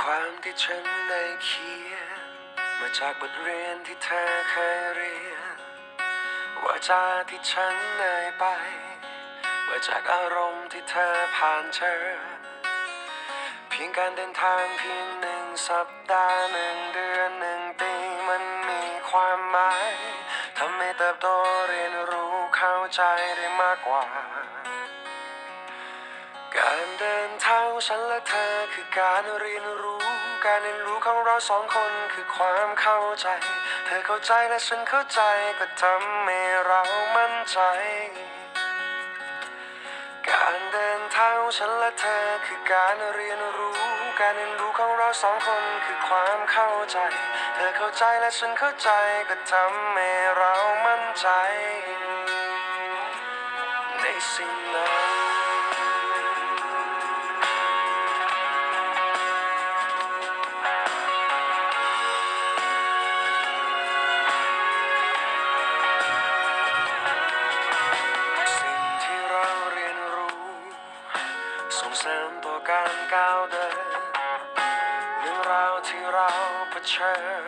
ความที่ฉันได้เขียน มาจากบทเรียนที่เธอเคยเรียน วาจาที่ฉันเอ่ยไป มาจากอารมณ์ที่เธอผ่านเจอ เพียงการเดินทางเพียงหนึ่งสัปดาห์ หนึ่งเดือน หนึ่งปี มันมีความหมาย ทำให้เติบโต เรียนรู้ เข้าใจได้มากกว่า การเดินทางของฉันและเธอคือการเรียนรู้ การเรียนรู้ของเราสองคนคือความเข้าใจ เธอเข้าใจและฉันเข้าใจ ก็ทำให้เรามั่นใจ การเดินทางของฉันและเธอคือการเรียนรู้ การเรียนรู้ของเราสองคนคือความเข้าใจ เธอเข้าใจและฉันเข้าใจ ก็ทำให้เรามั่นใจ ในสิ่งนั้น สิ่งที่เราเรียนรู้ ส่งเสริมต่อการก้าวเดิน เรื่องราวที่เราเผชิญ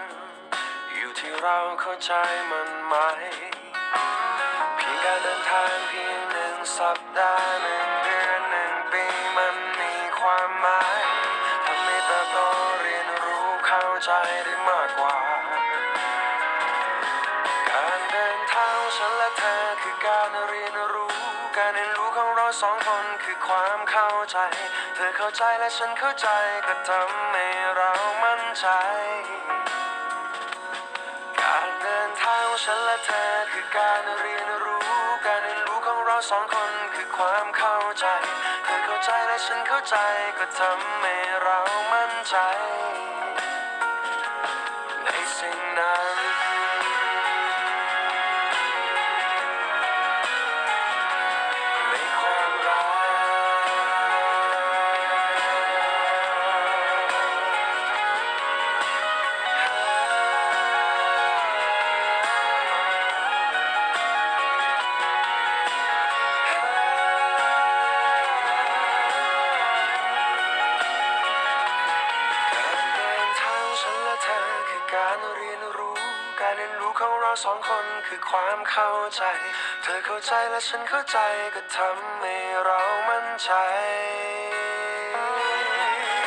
อยู่ที่เราเข้าใจมันไหม เพียงการเดินทางเพียงหนึ่งสัปดาห์ หนึ่งเดือน หนึ่งปี มันมีความหมาย ทำให้เติบโต เรียนรู้ เข้าใจได้มากกว่า การเดินทางของฉันและเธอคือการเรียนรู้ การเรียนรู้ของเราสองคนคือความเข้าใจ เธอเข้าใจและฉันเข้าใจ ก็ทำให้เรามั่นใจ การเดินทางของฉันและเธอคือการเรียนรู้ การเรียนรู้ของเราสองคนคือความเข้าใจ เธอเข้าใจและฉันเข้าใจ ก็ทำให้เรามั่นใจ ในสิ่งนั้น ในความรัก การเดินทางฉันและเธอคือการเรียนรู้ การเรียนรู้ของเราสองคนคือความเข้าใจ เธอเข้าใจและฉันเข้าใจ ก็ทำให้เรามั่นใจ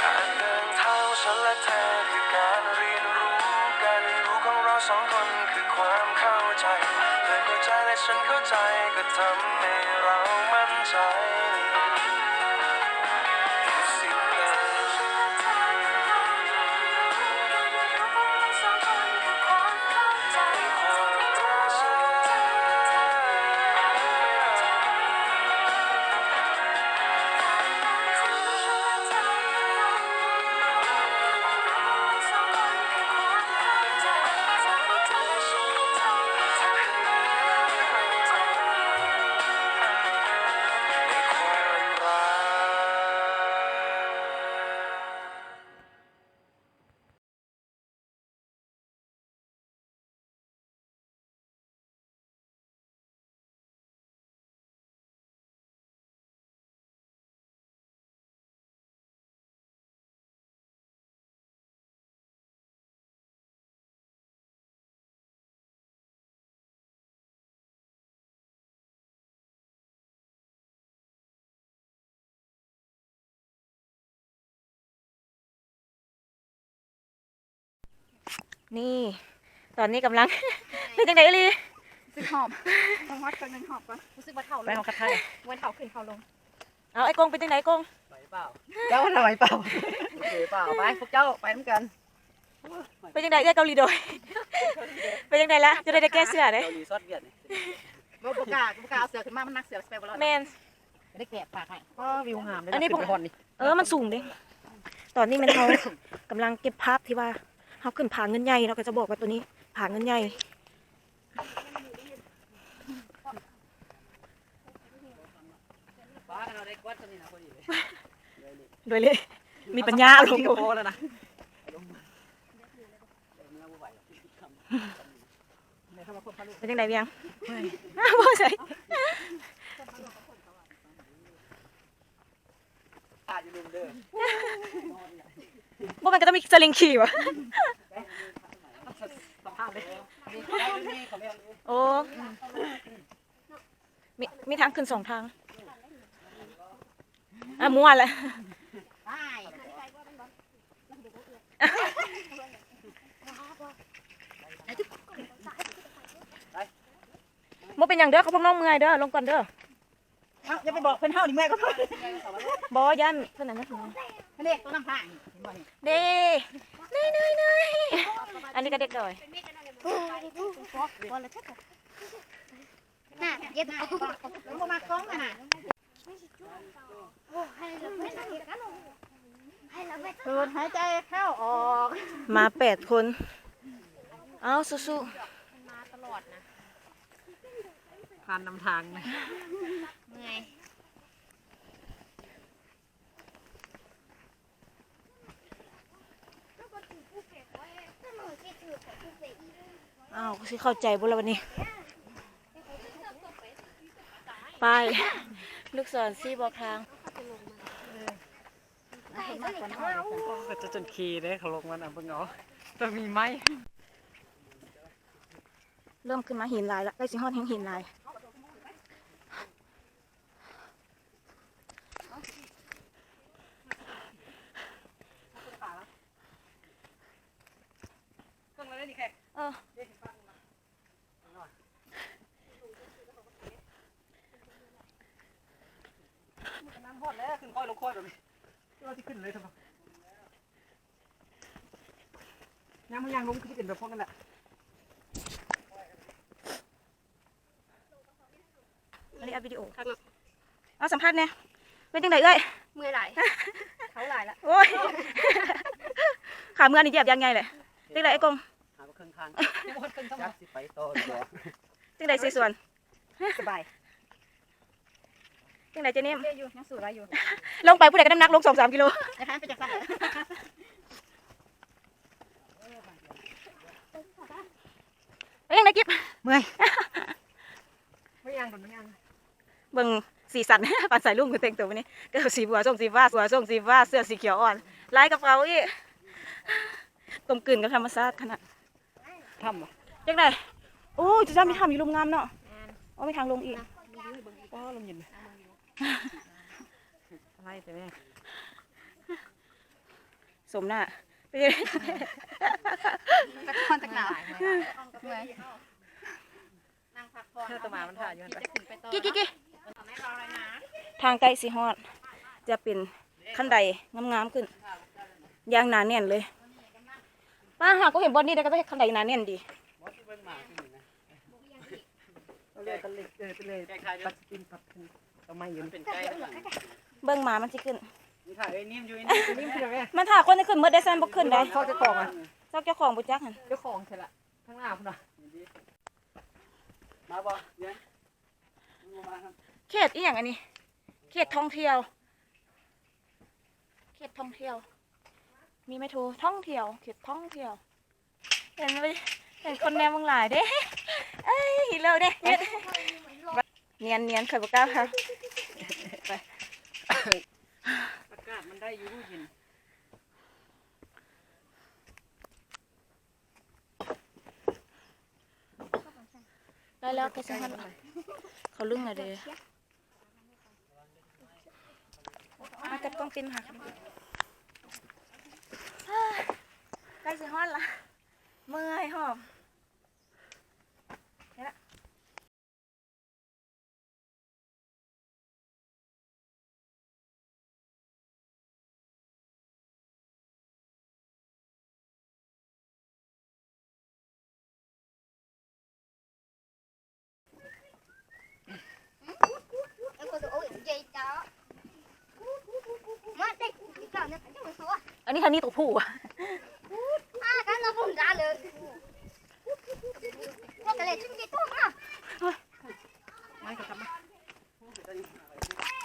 การเดินทางฉันและเธอคือการเรียนรู้ การเรียนรู้ของเราสองคนคือความเข้าใจ เธอเข้าใจและฉันเข้าใจ ก็ทำให้เรามั่นใจ ນີ້ ຕອນນີ້ກຳລັງ ເປັນຈັ່ງໃດອີ່ຫຼີ? ຮູ້ສຶກຫອບ ຕ້ອງຮອດເຄິ່ງໜຶ່ງຫອບກ່ອນ ຮູ້ສຶກວ່າເຖົ້າລົງ ໄປຫ້ອງຄັດໄທ ເວັນເຖົ້າຂຶ້ນເຖົ້າລົງ. ເອົາ ໄອ້ກົງ ເປັນຈັ່ງໃດກົງ? ໄຫວເປົ່າ? ເຈົ້ານະໄຫວເປົ່າ? ໂອເຄເປົ່າ? ໄປ ພວກເຈົ້າໄປນຳກັນ. ເປັນຈັ່ງໃດເອື້ອຍເກົາຫຼີໂດຍ? ເປັນຈັ່ງໃດລະ? ຈະໄດ້ແກ່ເສື້ອເດ້. ເກົາຫຼີຊອດຫວຽດນີ້ ບໍ່ ບໍ່ກ້າ ບໍ່ກ້າເອົາເສື້ອຂຶ້ນມາ ມັນໜັກເສື້ອ ຊິໄປບໍ່ລອດ ແມ່ນ ໄດ້ແກະປາກໃຫ້. ອໍ ວິວງາມເລີຍ ອັນນີ້ ຂຶ້ນໄປຮອດນີ້. ເອີ ມັນສູງເດ້. ຕອນນີ້ແມ່ນເຮົາກຳລັງເກັບພາບທີ່ວ່າເຮົາຂຶ້ນຜາເງິນໃຫຍ່ເນາະ ເຂົາເຈົ້າບອກວ່າໂຕນີ້ຜາເງິນໃຫຍ່. ໂດຍເລ ມີປັນຍາເອົາລົງ ພໍແລ້ວນະ. ເປັນຈັ່ງໃດວຽງ? ບໍ່ໃສ່. ບໍ່ແມ່ນກໍຕ້ອງມີສະລິງຂີ່ບໍ່? ໂອ້ ມີ ມີທາງຂຶ້ນສອງທາງ ອ່ະ ມົ້ວແຫຼະ. ບໍ່ເປັນຫຍັງເດີ ຂອງພວກນ້ອງເມື່ອຍເດີ ລົງກ່ອນເດີ. ເອົ້າ ຢ່າໄປບອກເພິ່ນ ເຮົານີ້ເມື່ອຍກວ່າເພິ່ນ. ບໍ່ ຢ້ານເພິ່ນນັ້ນນະ ເດ້ ເດ້ ເດ້ ເດ້ ອັນນີ້ກໍເດັກດອຍ. ນະ ເຢັບ ມັນບໍ່ມັກກ້ອງຫັ້ນນະ. ສູດຫາຍໃຈເຂົ້າອອກ. ມາແປດຄົນ. ເອົາ ສູ້ໆ. ຜ່ານນຳທາງນະ. ເມື່ອຍ. ອ້າວ ຊິເຂົ້າໃຈບໍ່ລະບັດນີ້? ປ້າຍລູກສອນຊີ້ບອກທາງ. ເຂົາຈະຈົນຂີ່ເດ້ ເຂົາລົງມານະ ເບິ່ງເອົາ ຕ້ອງມີໄມ້. ເລີ່ມຂຶ້ນມາຫີນຫຼາຍລະ ໃກ້ຊິຮອດແຮງຫີນຫຼາຍ. ເອີ ນ້ຳຮອດແລ້ວ ຂຶ້ນຄ່ອຍລົງຄ່ອຍແບບນີ້ ວ່າຊິຂຶ້ນເລີຍຊັ້ນ. ຍາມເຮົາຍ່າງລົງຄືຊິເປັນແບບພວກນັ້ນແຫຼະ. ອັນນີ້ອັດວິດີໂອ ຄັກເນາະ. ເອົາສຳພາດແດ່ ເປັນຈັ່ງໃດເອື້ອຍ? ເມື່ອຍຫຼາຍ ເຂົາຫຼາຍລະ ໂອ້ຍ ຂາເມື່ອນີ້ຢຽບຢ່າງໃຫຍ່ເລີຍ. ຈັ່ງໃດອ້າຍກົງ? ຫາບໍ່ເຄິ່ງທາງ ຍັງບໍ່ຮອດເຄິ່ງທາງ ຈັກຊິໄປຕໍ່ຫຼືບໍ່. ຈັ່ງໃດເສສວນ? ສະບາຍ. ຈັ່ງໃດເຈນິມ? ໂອເຄຢູ່ ຍັງສູ້ໄດ້ຢູ່. ລົງໄປຜູ້ໃດກໍນ້ຳໜັກລົງສອງສາມກິໂລ ຢ່າໃຫ້ມັນເປັນຈັ່ງຊັ້ນ. ເປັນຈັ່ງໃດກິບ? ເມື່ອຍ ບໍ່ຍ່າງດົນ ບໍ່ຍ່າງ. ເບິ່ງສີສັນ ປານສາຍລຸງເພິ່ນແຕ່ງຕົວມື້ນີ້ ເກີບສີບົວ ສົ້ງສີຟ້າ ບົວ ສົ້ງສີຟ້າ ເສື້ອສີຂຽວອ່ອນ ລາຍກະເປົາອີກ ກົມກືນກັບທຳມະຊາດຂະໜາດ. ຖ້ຳຫວາ? ຈັ່ງໃດ? ໂອ້ຍ ຈຸດນັ້ນມີຖ້ຳຢູ່ລຸ່ມງາມເນາະ. ແມ່ນ. ໂອ້ ມີທາງລົງອີກ. ນະ ມີວິວໃຫ້ເບິ່ງອີກ. ໂອ້ ລົມເຢັນ. ນະ ເບິ່ງວິວ. ອາໄລແຕ່ແມ່ ສົມໜ້າ ເປັນຈັ່ງໃດ? ຕະກອນຕະໜາວ ເມື່ອຍ. ເອີ ຕະໝາມັນຖ້າຢູ່ຫັ້ນ. ກີ້ ກີ້ ກີ້ ທາງໃກ້ຊິຮອດ ຈະເປັນຄັນໄດງາມໆຂຶ້ນຢ່າງໜາແໜ້ນເລີຍ. ປ້າ ຫາກໍເຫັນບ່ອນນີ້ໄດ້ ກໍຕ້ອງເຮັດຄັນໄດໜາແໜ້ນດີ. ເບິ່ງໝາມັນຊິຂຶ້ນ ມັນຖ້າຄົນຈະຂຶ້ນໝົດໄດ້ ຊັ້ນບໍ່ຂຶ້ນໄດ້. ຊອກເຈົ້າຂອງ ຊອກເຈົ້າຂອງບໍ່ຈັກຫັ້ນ ເຈົ້າຂອງໃສລະ ທາງໜ້າພຸ້ນນະ. ມາບໍ່? ເຂດອີ່ຫຍັງອັນນີ້? ເຂດທ່ອງທ່ຽວ ເຂດທ່ອງທ່ຽວ ມີໄມ້ໂທ ທ່ອງທ່ຽວ ເຂດທ່ອງທ່ຽວ. ເຫັນບໍ່? ເຫັນຄົນແນມເບິ່ງຫຼາຍເດ້. ເອີຍ ຮີໂຣເດ້. ນຽນໆ ຂ້ອຍບໍ່ກ້າເຂົ້າ. ອາກາດມັນໄດ້ຢູ່ ເຢັນ. ໄດ້ແລ້ວ ໃກ້ຊິຮອດແລ້ວ ເຂົາລຶ້ງແລ້ວເດ້. ມາຈັບກ້ອງຕິມຫາ ໃກ້ຊິຮອດລະ ເມື່ອຍຫອມ.ອັນນີ້ ອັນນີ້ຕົວຜູ້.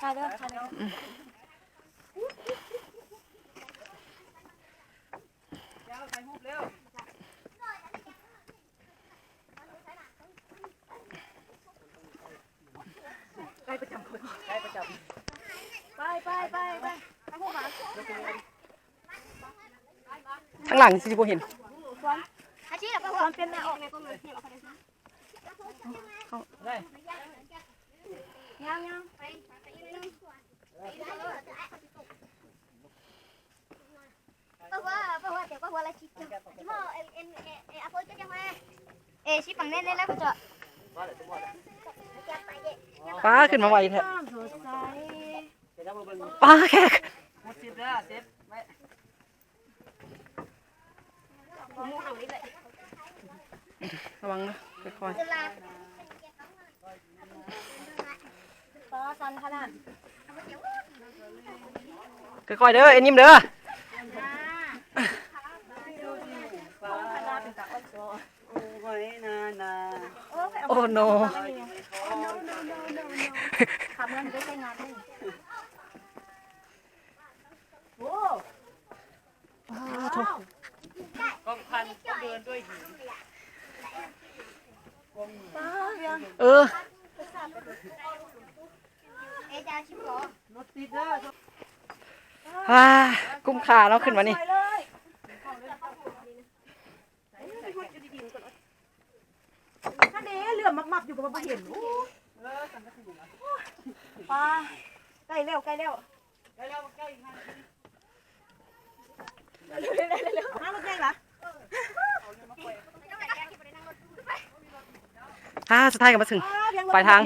ຖ່າຍເດີ ຖ່າຍເດີ. ໄກ່ປະຈຳ ໄກ່ປະຈຳ. ໄປ ໄປ ໄປ ໄປ. ຂ້າງຫຼັງຊິບໍ່ເຫັນ. ອາຊີບ ຄວາມເປັນໜ້າອອກ ຍັງ ຍັງ ປ້າ ຂຶ້ນມາໄວແທ້. ປ້າ ແຂກ ລະວັງເດີ ຄ່ອຍໆ ຄ່ອຍໆເດີ ໄອ້ນິ້ມເດີ. ໂອ້ໂນ ໂອ້ ປ້າໂທ ກອງພັນ ເດີນດ້ວຍຫີນ ເອີ ອ່າ ກຸ້ມຄ່າເນາະ ຂຶ້ນມານີ້. ຫັ້ນເດ້ ເຫຼືອມມັບໆຢູ່ກໍວ່າບໍ່ເຫັນ. ໂອ້ ປ້າ ໃກ້ແລ້ວ ໃກ້ແລ້ວ ໃກ້ແລ້ວ ໃກ້ອີກຫ້ານາທີ. ຮະ ລົດໃຫຍ່ຫວາ? ອ່າ ສຸດທ້າຍກໍມາເຖິງປາຍທາງ.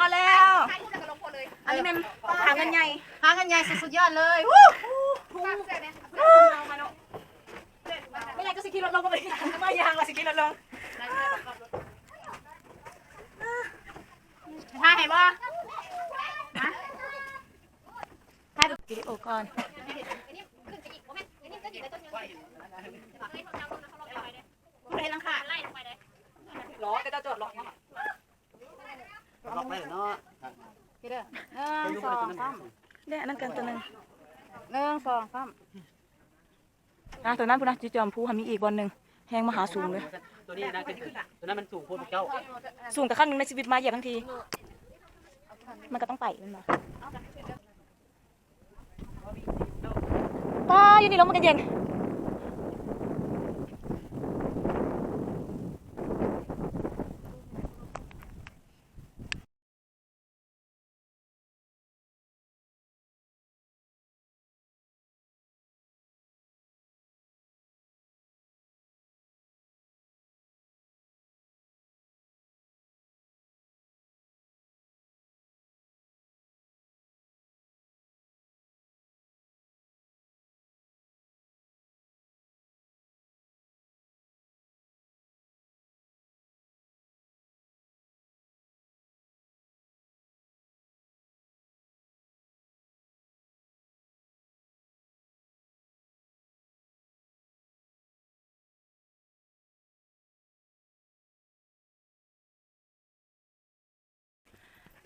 ພໍແລ້ວ ອັນນີ້ແມ່ນພາເງິນໃຫຍ່ ພາເງິນໃຫຍ່ສຸດຍອດເລີຍ. ແມ່ນຫຍັງກໍຊິຂີ່ລົດລົງ ມາຍ່າງວ່າຊິຂີ່ລົດລົງ. ຖ່າຍໃຫ້ບໍ່? ຖ່າຍວິດີໂອກ່ອນ. ຜູ້ໃດຫຼັງຄາ ລໍກໍຈອດລັອກເນາະ ລັອກໄວ້ເນາະ. ໂອເຄເດີ ໜຶ່ງ ສອງ ສາມ ເດ້ ອັນນັ້ນກັນຕົວໜຶ່ງ ໜຶ່ງ ສອງ ສາມ. ອ່າ ຕົວນັ້ນພຸ້ນນະ ຈຸດຈອມພູຫັ້ນມີອີກບ່ອນໜຶ່ງ ແຮງມະຫາສູງເລີຍ. ຕົວນີ້ນະ ຕົວນັ້ນມັນສູງໂພດພວກເຈົ້າ ສູງກະຄັ້ງໜຶ່ງໃນຊີວິດມາຢຽບທັງທີ ມັນກະຕ້ອງໄປແມ່ນບໍ່? ປ້າ ຢູ່ນີ້ລົມມັນກະເຢັນ.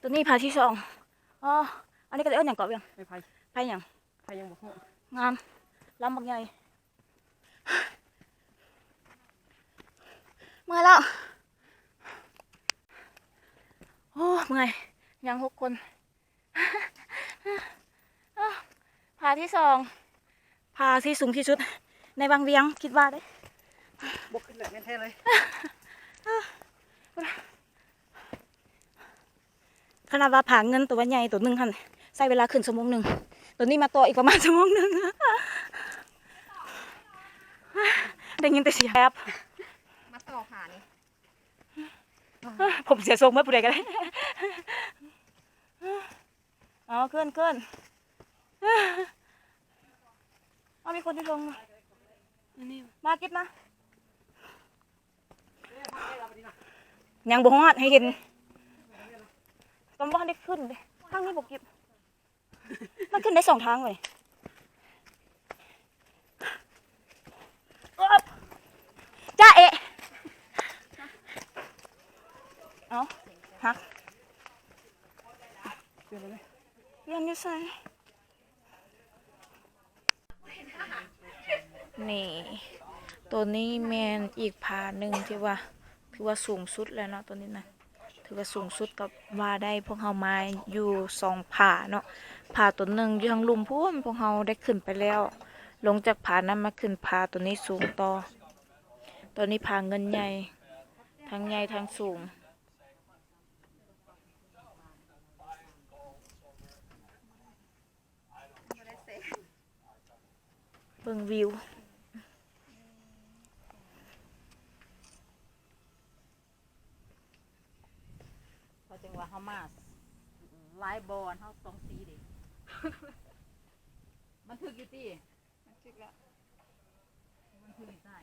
ຕົວນີ້ຜາທີສອງ. ອໍ ອັນນີ້ກໍເອີ້ນຫຍັງເກາະວຽງ? ໄມ້ໄຜ່ ໄຜ່ຫຍັງ? ໄຜ່ຫຍັງບໍ່ຮູ້. ງາມ ລຳບັກໃຫຍ່. ເມື່ອຍແລ້ວ ໂອ້ ເມື່ອຍ ຍັງຫົກຄົນ. ຜາທີສອງ ຜາທີ່ສູງທີ່ສຸດໃນວັງວຽງ ຄິດວ່າເດ້. ບໍ່ຂຶ້ນແລ້ວແມ່ນແທ້ເລີຍ. ຂະໜາດວ່າຜາເງິນໂຕວ່າໃຫຍ່ໂຕໜຶ່ງຫັ້ນ ໃຊ້ເວລາຂຶ້ນຊົ່ວໂມງໜຶ່ງ, ໂຕນີ້ມາຕໍ່ອີກປະມານຊົ່ວໂມງໜຶ່ງ. ໄດ້ຍິນແຕ່ສຽງແບບ ມາຕໍ່ຜານີ້ ຜົມເສຍຊົງໝົດ ຜູ້ໃດກໍໄດ້. ເອົາ ເຄື່ອນ ເຄື່ອນ. ເອົາ ມີຄົນຢູ່ເທິງ ອັນນີ້ ມາ ກິບມາ. ຍັງບໍ່ຮອດໃຫ້ເຫັນ ຕ້ອງບໍ່ທັນໄດ້ຂຶ້ນເດ້. ທາງນີ້ບໍ່ກິບ ມັນຂຶ້ນໄດ້ສອງທາງເວີຍ. ເຮືອນຢູ່ໃສ? ນີ້ ໂຕນີ້ແມ່ນອີກຜາໜຶ່ງທີ່ວ່າ ຖືວ່າສູງສຸດແລ້ວເນາະ ໂຕນີ້ນະ ຖືວ່າສູງສຸດກໍວ່າໄດ້. ພວກເຮົາມາຢູ່ສອງຜາເນາະ ຜາໂຕໜຶ່ງຢູ່ທາງລຸ່ມພຸ້ນ ພວກເຮົາໄດ້ຂຶ້ນໄປແລ້ວ. ລົງຈາກຜານັ້ນມາຂຶ້ນຜາໂຕນີ້ສູງຕໍ່. ໂຕນີ້ຜາເງິນໃຫຍ່ ທັງໃຫຍ່ທັງສູງ. ເບິ່ງວິວ ເຂົາຈັ່ງວ່າເຮົາມາຫຼາຍບ່ອນ ເຮົາຕ້ອງສີເດ້. ມັນຖືກຢູ່ຕິ? ມັນຖືກແລ້ວ ມັນຖືກໃສ່.